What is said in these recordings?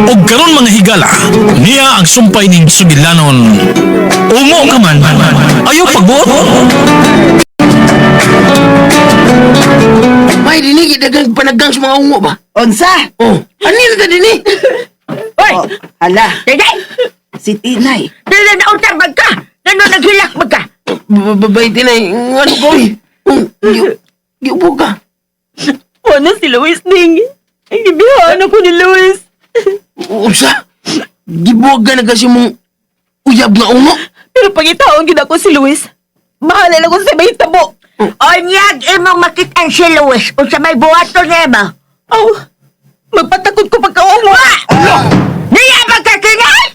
Og karon, mga higala, niya ang sumpay ning sugilanon. Ungo ka man, ayaw pagbuot. May dinig, dagang panagang sa mga ungo ba? Unsa? Oh, ano yun ka dinig? Hoy! Oh, hala, Tinay! si Tinay. Dili na utang mag ka! Nano naghilak mag ka? Babay, Tinay, ano ko eh? Giupo ka. Wala si Luis, Ning. Ang gibihaan ako ni Luis. Unsa? Gibuwag ka na kasi mong uyab nga ungo. Pero pangitaon gid ako si Luis. Bahala na ko sa may tabo. Onyag imong makit-an si Luis unsa may buhaton nimo. Aw, magpatakot ko pagkaungo. Niya ba ka, Tinay?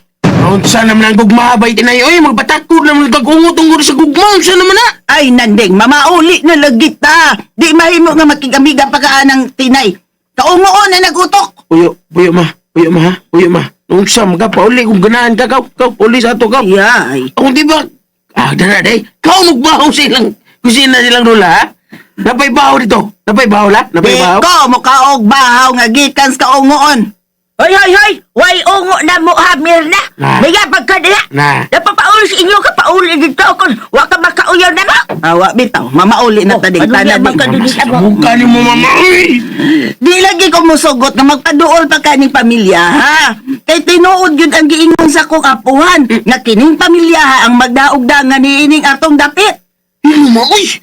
Unsa naman ang gugma, bay, Tinay? Oy, magpatakod naman kag ungo tungod sa gugma. Unsa naman na? Ay, nanding, mamauli na lagi ta. Di mahimo nga makigamiga pa ka ng Tinay. Kaungoon na nagutok. Puyo, puyo ma, puyo ma ha, puyo ma. Unsa mga pauli kung ganahan ka, kaw, kaw, pauli sa ato, kaw. Yay. Kung di ba, dara, day, kaw magbaho silang, kusina silang rula, ha? Napay baho dito, napay baho la, napay Di baho. ko mukaog bahaw nga gikan sa kaungoon. Hoy, hoy, hoy! Way ungo na mo ha, Mirna! Na. Niya pag ka diha! Na. Napapauli sa inyo ka, pauli dito kung wa ka makauyaw na mo! Awa bitaw, mamauli na Oh, ta ding ano tanan niya ding. bang kadugis Sa mo? mukha ni mo, mama, uy! Di lagi ko musugot nga magpaduol pa kaning pamilya ha. Kay tinuod gyud ang giingon sa kong apuhan nga kining pamilya ha, ang magdaog-dangan niining atong dapit. Ano mo, uy!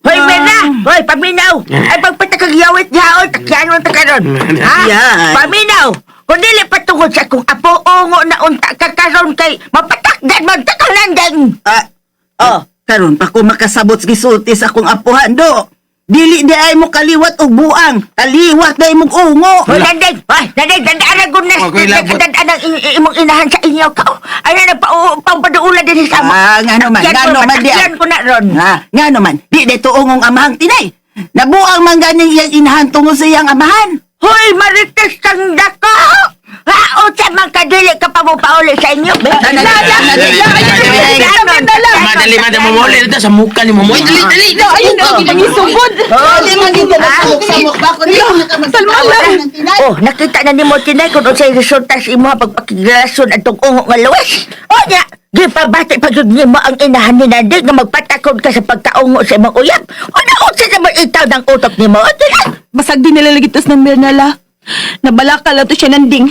Hoy, Mirna! Hoy, paminaw! Ay, pagpatakag-yawit niya, oy, takyan mo ta karon. Ha? Yan. Paminaw! Kung dili patungod sa akong apo, ungo na unta ka karon kay mapatakdan man ta ka nandeng! Ah, Oh, karon pa ko makasabot sa gisulti sa akong apuhan do. Dili di ay mo kaliwat og buang, kaliwat di ay mong ungo. Hoy, nandeng! Hoy, nandeng! Dandaan ang gunas! Okay, labot. Dandaan ang imong inahan sa inyo ka. Ay, na, pangpaduula din sa amo. Ah, ngano man, Takyan ko, ngano man di matakyan ko na ron. Ha, ngano man, di dito ungong amahang Tinay. Nabuang man ganing iyang inahan tungo sa iyang amahan. Hoy, marites kang dako! Ha, o sa man kadili ka pa mo pauli sa inyo. Ma, dali, ma, dali, mamuli dito sa mukha ni mo. Uy, dali, dali, dali, Ayun na, pangisugod. Dili man gid ka sa mukha ko di ka Salma lang. Oh, nakita na nimo, Tinay, kung unsay resulta sa imo pagpakigrason atong ungo nga luwes. O nya, gipabati pa gyud nimo ang inahan ni Nanding nga magpatakod ka sa pagkaungo sa imong uyab. O naunsa naman itaw ng utok nimo, o Tinay? Basag din nila lagitos ng Mirnala. Nabalaka lang to siya nanding.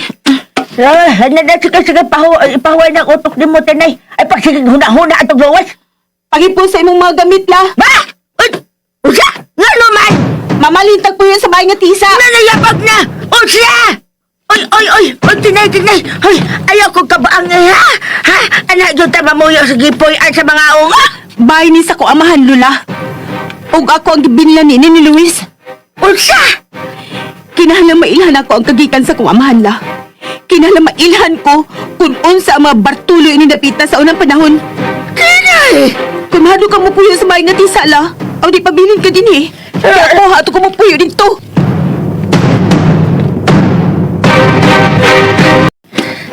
Ah, ano na sige sige ipahuway ng utok nimo, Tinay. Ay pagsigig huna-huna atong luwes. Pagipon sa imong mga gamit la. Ba? Uy, unsa? Ngano man? Mamalintag po yun sa bahay nga tisa. Nanayabag na! Unsa? Oy, oy, oy! Oy, Tinay, Tinay! Hoy, ayaw ko kabaang eh, ha? Ha? Anak, yun ta mamuyo sa gipoy sa mga unga! Bahay ni sa ko amahan, Lula. Ug ako ang gibinlan ni ni Luis. Unsa? Kinahanglan mailhan ako ang kagikan sa kong amahan la. Kinahanglan mailhan ko kung unsa ang mga Bartulo ini napita sa unang panahon. Tinay! Kung mahalo ka mo puyo sa bahay nga tisa la, aw di pabilin ka din eh. Kaya ako hato ko mo puyo dito.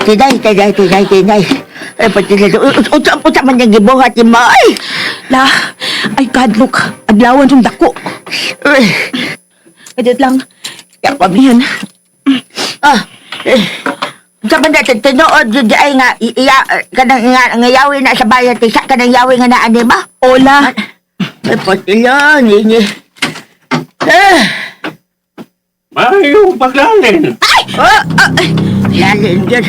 Tinay, Tinay, Tinay, Tinay. Ay, pati na. Unsa, unsa man yung gibuhat ni mo, ay! La, ay kadlok. Adlawan yung dako. Uy, Kadiyot lang. Kaya pablihan. ah, eh. Unsa man natin, tinuod yun di ay nga, iya, kanang nga, nga yawi na sa bayan, tisa, kanang yawi nga naan, di ba? Ola. Ay, pati lang, ini. Eh, Mayong paglalin. Ay! Oh, oh, ay. Lalin yun.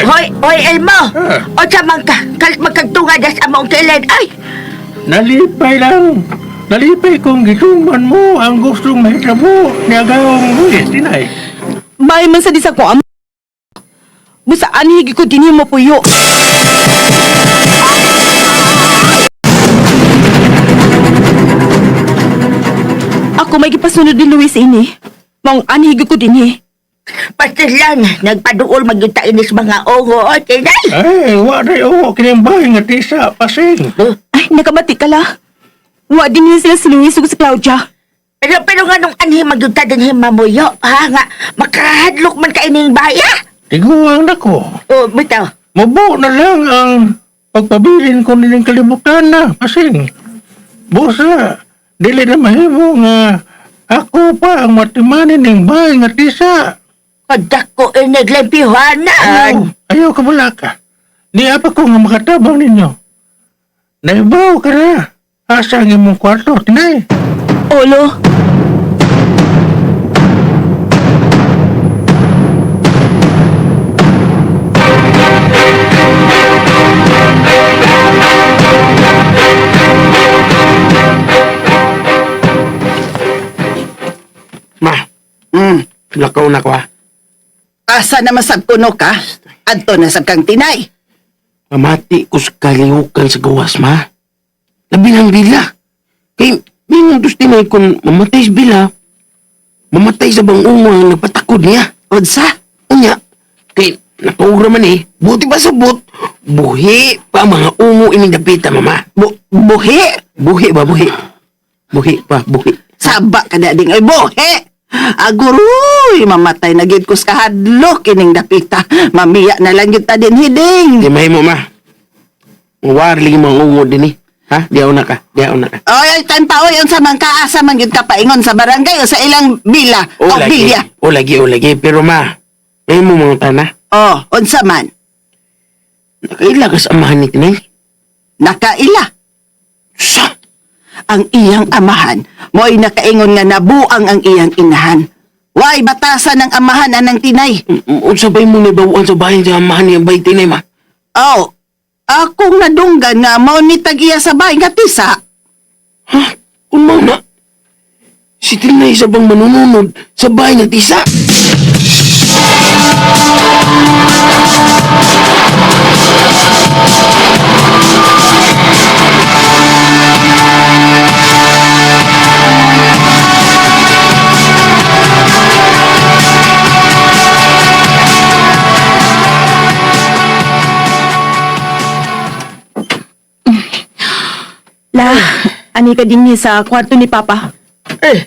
Hoy, hoy, Elmo! Ah. O sa man ka, magkagtunga das among kilid. Ay! Nalipay lang. Nalipay kung gituman mo ang gustong mahitabo ni Agawang Luis, Tinay. Bahay man sa di sa ko am. Busa anhigi ko dinhi mo puyo. Ako may gipasunod ni Luis ini. Maong anhigi ko dinhi. Pati lang, nagpaduol magyuta inis mga ongo, o, Tinay! Ay, wa day o kining bahay nga tisa, pasing. Ay, nakabati ka la. Wa din niya sila si Luis ug si Claudia. Pero nga nung anhi magyuta din mamuyo, ha, nga, makahadlok man ka ining bahay, ha? Tiguang nako. O, bitaw. Mubo na lang ang pagpabilin ko nining kalibutan na, pasing. Busa, dili na mahimo nga ako pa ang matimanin ning bahay nga tisa. Kadako iniglimpihanan. Ayaw ka ka. Di apa ko nga makatabang ninyo. Naibaw ka na. Asa ang imong kwarto, Tinay? Olo. Ma, lakaw na ko ha. Asa na masab kuno ka? Adto na sab kang Tinay. Mamati ko sa kalihukan sa gawas, ma. Labi ng bila. Kay, mingon tos tinay kung mamatay sa bila, mamatay sa bang ungo ang nagpatakod niya. Unsa? Unya, kay nakaugra man eh, buti pa sa but, buhi pa mga ungo ining dapita, mama. Buhi? Buhi ba, buhi? Buhi pa, buhi. Saba ka na ding ay buhi. Aguroy, mamatay na gyud ko sa kahadlok ining dapita. Mamiya na lang gyud ta din hiding. Di mahimo, ma. Mawarli yung mga ungo din eh. Ha? Diyaw na ka, diyaw na ka. Oy, oy, tan pa oy, unsa man ka asa man gyud ka paingon sa barangay o sa ilang bila O o lagi, bilya. o lagi, o lagi. Pero ma, mahimo mga tana. Oh, unsa man? Nakaila ka sa amahan ni Tinay. Nakaila Sa! ang iyang amahan. Mo'y nakaingon nga nabuang ang iyang inahan. Way batasan ng amahan anang Tinay. Unsa ba'y mo nabawaan sa bahay sa amahan niya bay Tinay, ma? Oh, akong nadunggan nga mao ni tag-iya sa bahay nga tisa. Ha? Kung mao na, si Tinay sa bang manununod sa bahay ng tisa? La, ani ka din sa kwarto ni Papa. Eh,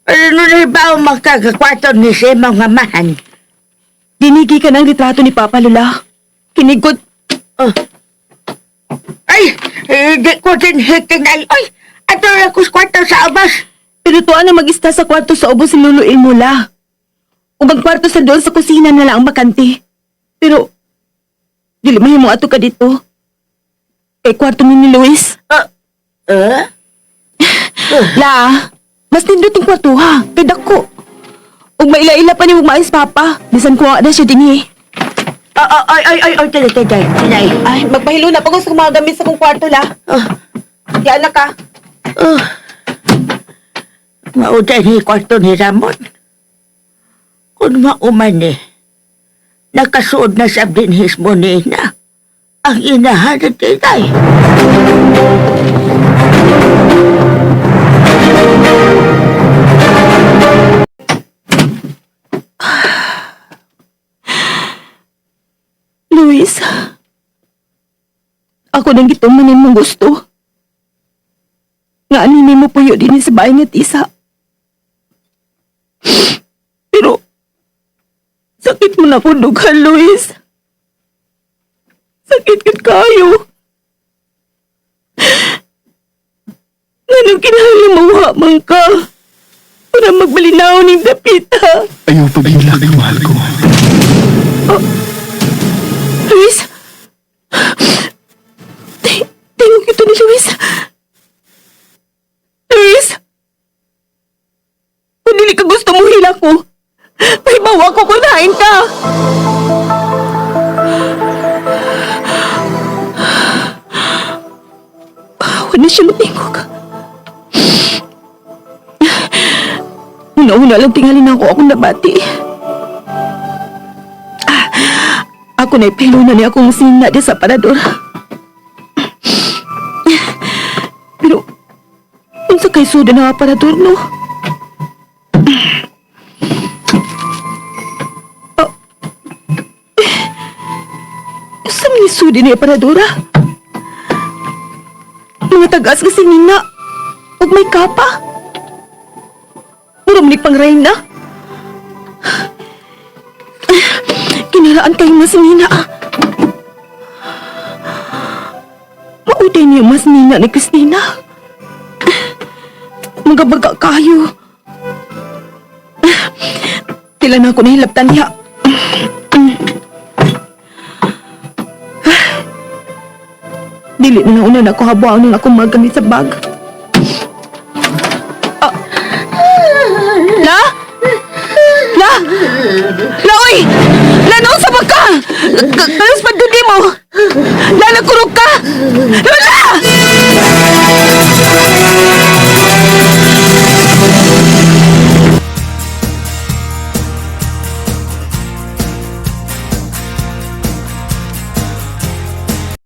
ano na ba ang magkagakwato ni sa imong amahan? Dinigi ka ng litrato ni Papa, Lola. Kinigot. Oh. Ay, eh, di ko din hitinay. Ay, ato na ko sa kwarto sa abas. Pero tuan na mag-ista sa kwarto sa ubos si Lolo Ilmo, La. Ug ang kwarto sa doon sa kusina na lang ang bakante. Pero, dili mahimo ato ka dito. Kay kwarto ni Luis. Ah, eh? La, mas nindot yung kwarto ha. Kay dako. Ug maila-ila pa ni mais Papa. Bisan kuha na siya dinhi. Ah, ah, ay, ay, ay, ay, tinay, tinay, tinay. Ay, magpahilo na pag gusto ko mga gamit sa kong kwarto, La. Oh, Yan na ka. oh. Mauday ni kwarto ni Ramon. Kung mauman eh, nakasuod na sa binhis mo ni ina, ang inahan ng tinay. Luis, ako nang gitumanin mong gusto. Nga anini mo puyo din sa bahay nga tisa. Pero, sakit mo na kong dughan, Luis. Sakit kit kayo. Nganong kinahanglan mawa man ka para magbalinaw ning dapita. Ayaw pagilak, mahal ko. Luis! Tingog ito ni Luis. Luis! Kung dili ka gusto mo hila ko, pahibawa ko kung nain ka. Wala siya matingog. Una-una lang tingalin ako akong nabati. Ako na ipilo na niya akong sina di sa parador. Pero, unsa kay suda na aparador, no? Ah, eh, unsa man ni sudi ni aparadora? Mga tagas nga si Nina, ug may kapa. Mura man ni pang reyna. Kinaraan kayo mas nina. Mauday niyo mas nina ni Christina. Magabaga kayo. Okay lang na ako nahilabtan diha. Dili na lang una na ako habuan ng akong mga gamit sa bag. Ah. La? La? La, oy! La, noon sa baka! Kalos pa dun mo! La, nagkurog ka! La,